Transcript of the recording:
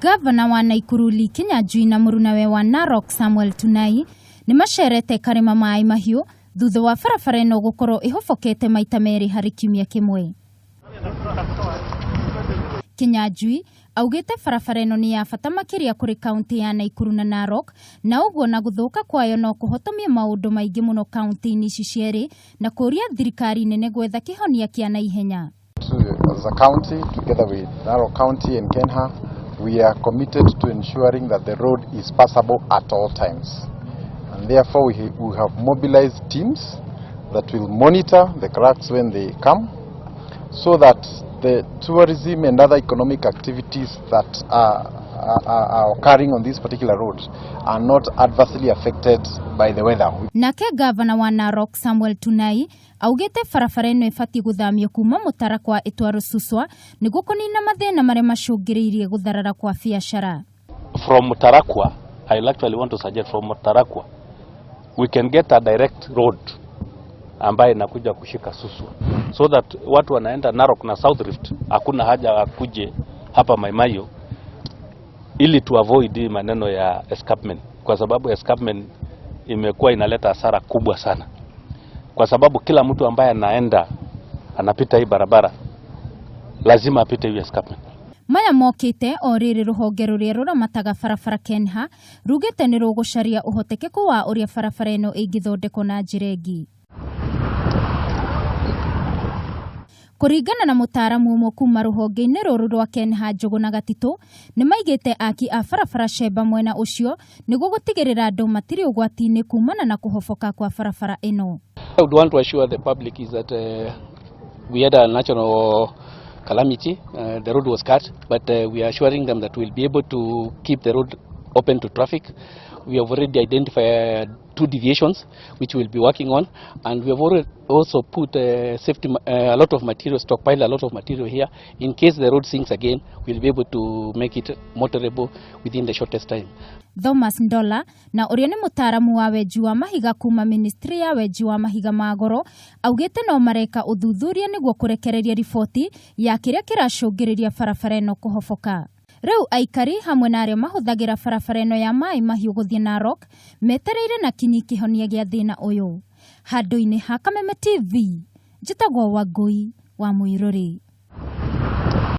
Gavana wa Naikuru Lee Kinyanjui na mũrunawe wa Narok Samuel Tunai nĩ macerete Karĩma Maĩ Mahiũ thutha wa barabara ĩno gũkorwo ĩhobokete maita merĩ harĩ kiumia kĩmwe. Kinyanjui augĩte barabara ĩno nĩ ya bata makĩria kũrĩ kaunti ya Naikuru na Narok, na ũguo na gũthũka kwayo no kũhotomie maũndũ maingĩ mũno kaunti-inĩ ici cierĩ, na kũũria thirikari nene gwetha kĩhonia kĩa naihenya. As a county, together with Narok County and KeNHA, we are committed to ensuring that the road is passable at all times. And therefore, we have mobilized teams that will monitor the cracks when they come, so that the tourism and other economic activities that are occurring on this particular road are not adversely affected by the weather. Nake gavana wa Narok Samuel Tunai augĩte barabara ĩno ĩbatiĩ gũthamio kuma Mũtarakwa ĩtwarwo Suswa nĩguo kũnina mathĩna marĩa macũngĩrĩirie gũtharara kwa biacara. From Mutarakwa, I actually want to suggest from Mutarakwa we can get a direct road ambaye inakuja kushika Suswa, so that watu wanaenda Narok na South Rift hakuna haja wakuje hapa Mai Mahiu, ili to avoid hii maneno ya escarpment, kwa sababu escarpment imekuwa inaleta hasara kubwa sana, kwa sababu kila mtu ambaye anaenda anapita hii barabara lazima apite hii escarpment. Maya mokĩte o rĩrĩ rũhonge rũrĩa rũramataga barabara KeNHA rugĩte nĩ rũgũcaria ũhotekeku wa ũrĩa barabara ĩno ĩngĩthondekwo na njĩra ĩngĩ. Kũringana na mũtaaramu ũmwe kuma rũhonge-inĩ rũrũ rwa KeNHA Njũgũna Gatitũ, nĩ maigĩte aki a barabara cemba mwena ũcio nĩguo gũtigĩrĩra andũ matirĩ ũgwati-inĩ kumana na kũhoboka kwa barabara ĩno. I would want to assure the public is that we had a natural calamity, the road was cut, but we are assuring them that we'll be able to keep the road open to traffic. We have already identified 2 deviations which we'll be working on, and we have already also put safety a lot of material, stockpile a lot of material here. In case the road sinks again, we'll be able to make it motorable within the shortest time. Thomas Ndola na ũrĩa nĩ mũtaaramu wa wenji wa mahiga kuma ministry ya wenji wa mahiga ma goro augĩte no mareka ũthuthuria nĩguo kũrekereria riboti ya kĩrĩa kĩracũngĩrĩria barabara ĩno kũhoboka. Rĩu aikari hamwe na arĩa mahũthagĩra barabara ĩno ya Maĩ Mahiũ gũthiĩ Narok metereire na kinyi kĩhonia gĩa thĩna ũyũ. Handũ-inĩ ha Kameme TV, njĩtagwo Wangũi wa Mũirũrĩ.